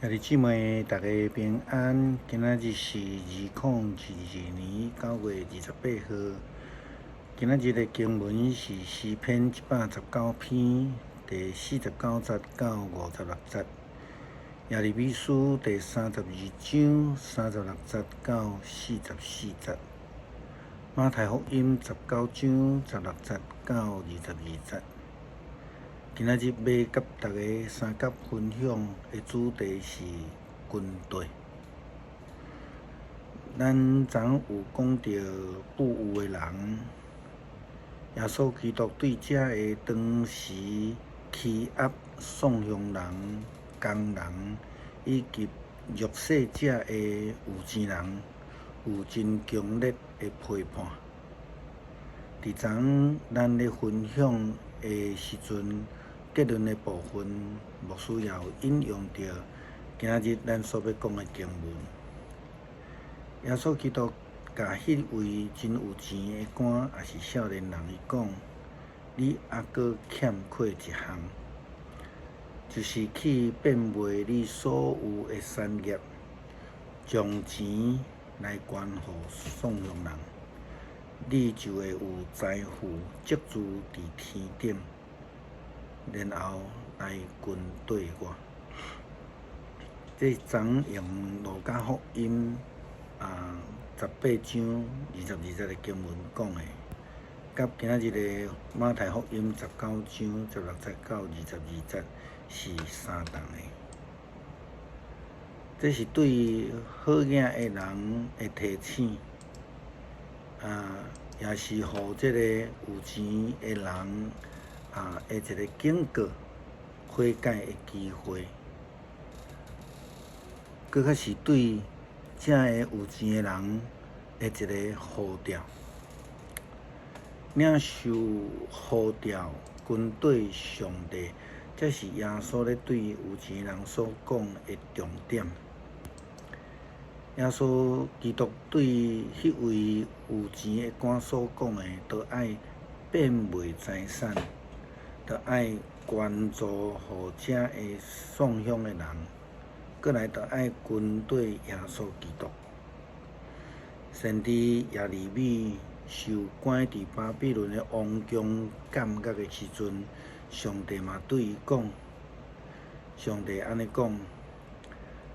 兄弟姊妹，大家平安。今仔日是2022年9月28號。今仔日的經文是詩篇119篇第49節到56節，耶利米書第32章36節到44節，馬太福音19章16節到22節。今仔日欲佮大家相佮分享的主題是跟綴。咱昨有講著富有的人，耶穌基督對這个當時欺壓喪鄉人、工人以及弱勢者的有錢人，有真強烈的批判。佇昨咱咧分享的時陣，結論的部分，牧師也有引用著今仔日咱所欲講的經文。耶穌基督共彼位真有錢的官，抑是少年人，伊講：你猶閣欠缺一項，就是去變賣你所有的產業，將錢來捐予喪鄉人，你就會有財富積聚佇天頂，然後來跟綴我。這昨用路加福音18章22節的經文講的，佮今仔日的馬太福音19章16節到22節是相仝的。這是對好額的人的提醒，也是予這個有錢的人的一個警告、悔改的機會。閣較是對這个有錢的人的一個呼召，領受呼召跟綴上帝，這是耶穌咧對有錢人所講的重點。耶穌基督對彼位有錢的官所講的，著愛變賣財產，著愛捐助予這个喪鄉的人，閣來著愛跟綴耶穌基督。先知耶利米受關佇巴比倫的王宮監獄的時陣，上帝嘛對伊講，上帝按呢講：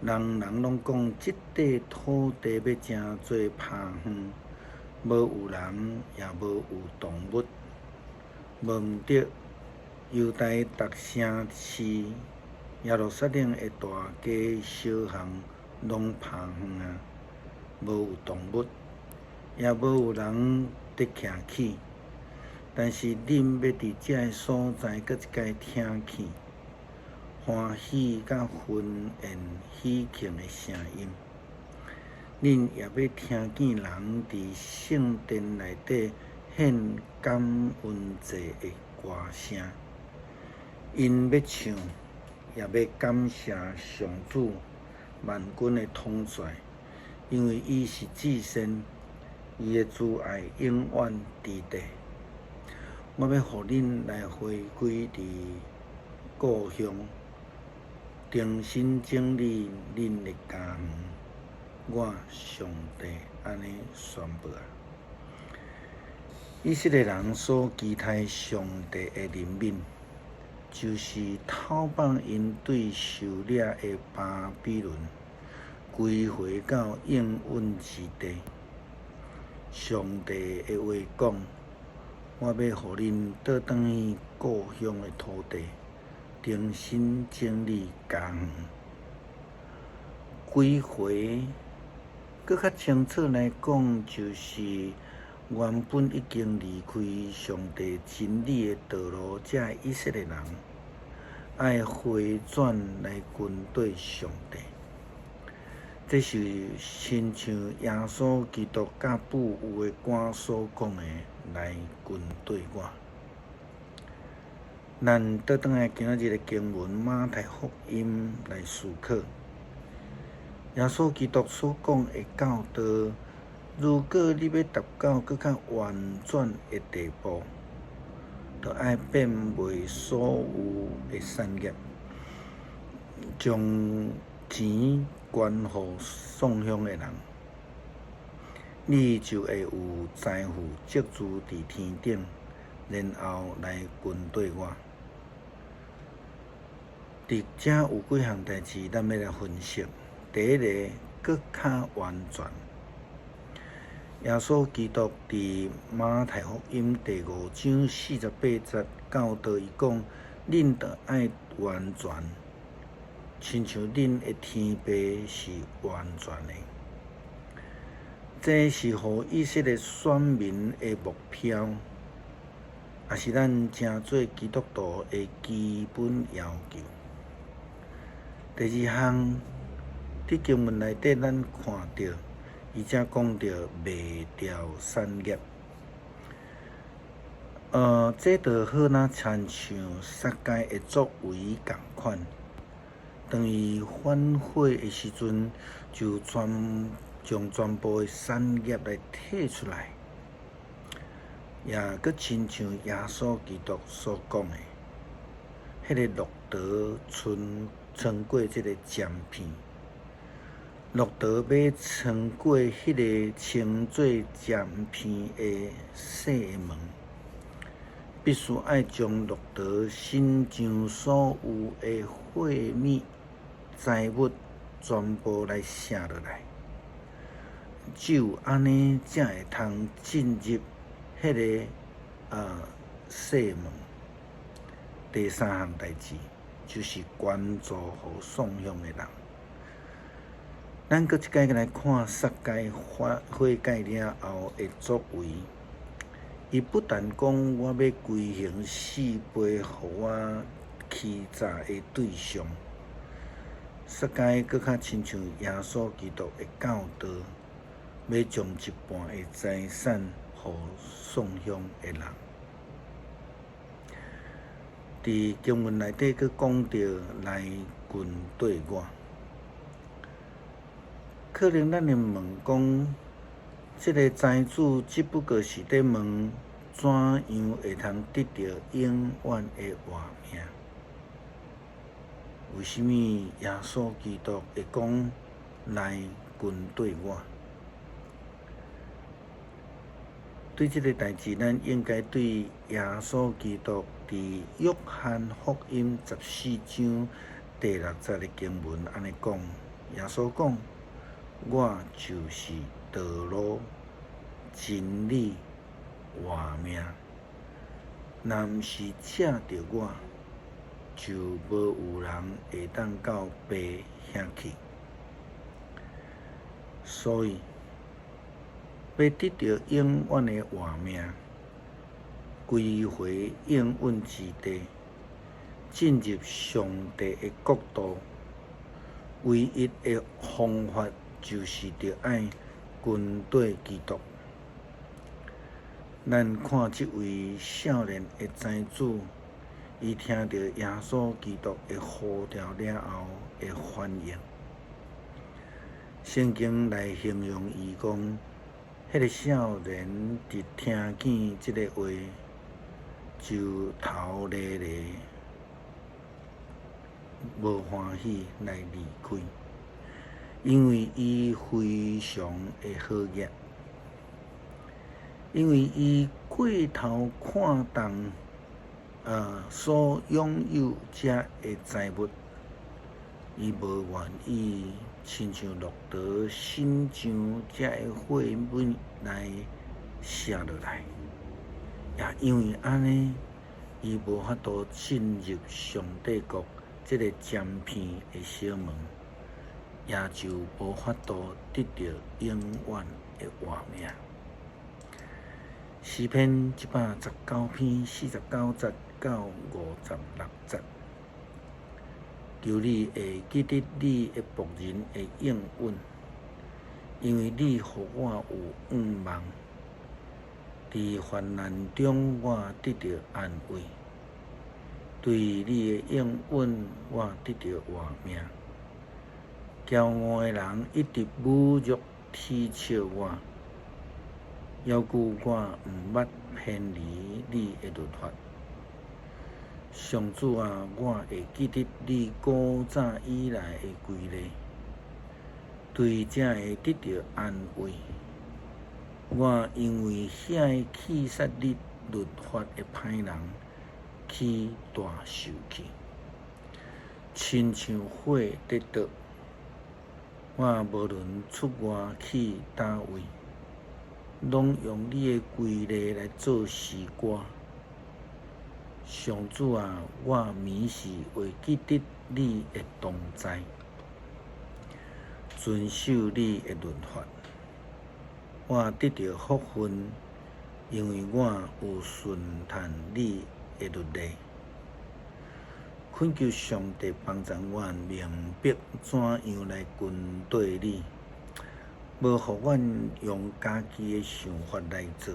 人人攏講，這塊土地欲成做荒園，無有人，也無有動物。無毋著，猶大逐城市、耶路撒冷的大街小巷攏荒園啊，無有動物，也無有人佇徛起。但是恁欲佇這个所在閣一擺聽見歡喜佮婚宴喜慶的聲音，恁也欲聽見人佇聖殿內底獻感恩祭的歌聲。𪜶欲唱，也欲感謝上主萬軍的統帥，因為伊是至善，伊的慈愛永遠佇地。我欲予恁來回歸佇故鄉，重新整理恁的家園。我上帝按呢宣布啊！以色列人所期待上帝的憐憫，就是透放𪜶對受掠的巴比倫歸回到應允之地。上帝的話講：我欲予恁倒轉去故鄉的土地，重新整理家園。歸回，閣較清楚來講，就是原本已經離開上帝真理的道路，這个以色列人，愛回轉來跟綴上帝。這是親像耶穌基督佮富有的官所講的，來跟綴我。咱倒轉來今仔日的經文馬太福音來思考，耶穌基督所講的教導，如果你欲達到閣較完全的地步，就愛變賣所有的產業，將錢捐予送鄉的人，你就會有財富積聚佇天頂，然後來跟綴我。佇遮有幾項代誌，咱欲來分析。第一个，閣較完全。耶穌基督佇馬太福音第5章48節教導伊講：恁著愛完全，親像恁的天父是完全的。這是予以色列選民的目標，也是咱成做基督徒的基本要求。第二項，佇經文內底，咱看著伊遮講著賣掉產業，這就好若親像撒該的作為仝款，當伊反悔的時陣，就全將全部的產業來提出來，也閣親像耶穌基督所講的，彼个駱駝穿穿過這个針鼻，駱駝欲穿過彼个稱做針鼻的細門，必須愛將駱駝身上所有的貨物財物全部來卸落來，只有按呢才會通進入彼个細門。第三項代誌就是捐助予送鄉的人。咱閣一擺來看撒該悔改了後的作為，伊不但講我欲歸還四倍予我欺詐的對象，撒該閣較親像耶穌基督的教導，欲將一半的財產予送鄉的人。佇經文內底閣講著來跟綴我，可能咱會問講，這个財主只不過是佇問怎樣會通得著永遠的活命？為啥物耶穌基督會講來跟綴我？對這个代誌，咱應該對耶穌基督佇約翰福音14章第6節的經文按呢講：耶穌講，我就是道路、真理、活命。若毋是藉著我，就無有人會當到父遐去。所以，欲得著永遠的活命，歸回應允之地，進入上帝的國度，唯一的方法就是著愛跟綴基督。咱看這位少年的財主，伊聽著耶穌基督的呼召了後的反應。聖經來形容伊講，彼个少年佇聽見這个話，就頭咧咧，無歡喜來離開，因為伊非常的好額，因為伊過頭看重所擁有遮的財物，伊無願意親像駱駝身上遮的貨物來卸落來，也因為按呢，伊無法度進入上帝國這个針鼻的小門，也就無法度得著永遠的活命。詩篇119篇49節到56節。求你會記得你的僕人的應允，因為你予我有向望。佇患難中，我得著安慰；對你的應允，我得著活命。驕傲的人一直侮辱恥笑我，猶舊我毋捌偏離你的律法。上主啊，我會記得你古早以來的規例，對這會得著安慰。我因為遐个棄殺你律法的歹人，起大受氣，親像火佇灼。我無論出外去佗位，攏用你的規例來做詩歌。上主啊，我暝時會記得你的同在，遵守你的律法。我得著福分，因為我有順趁你的律例。懇求上帝幫助阮明白怎樣來跟綴你，無予阮用家己的想法來做，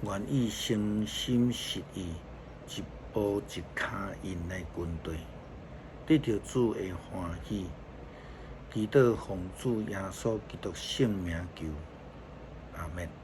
願意誠心實意，一步一跤印來跟綴，得著主的歡喜。祈禱奉主耶穌基督聖名求，阿們。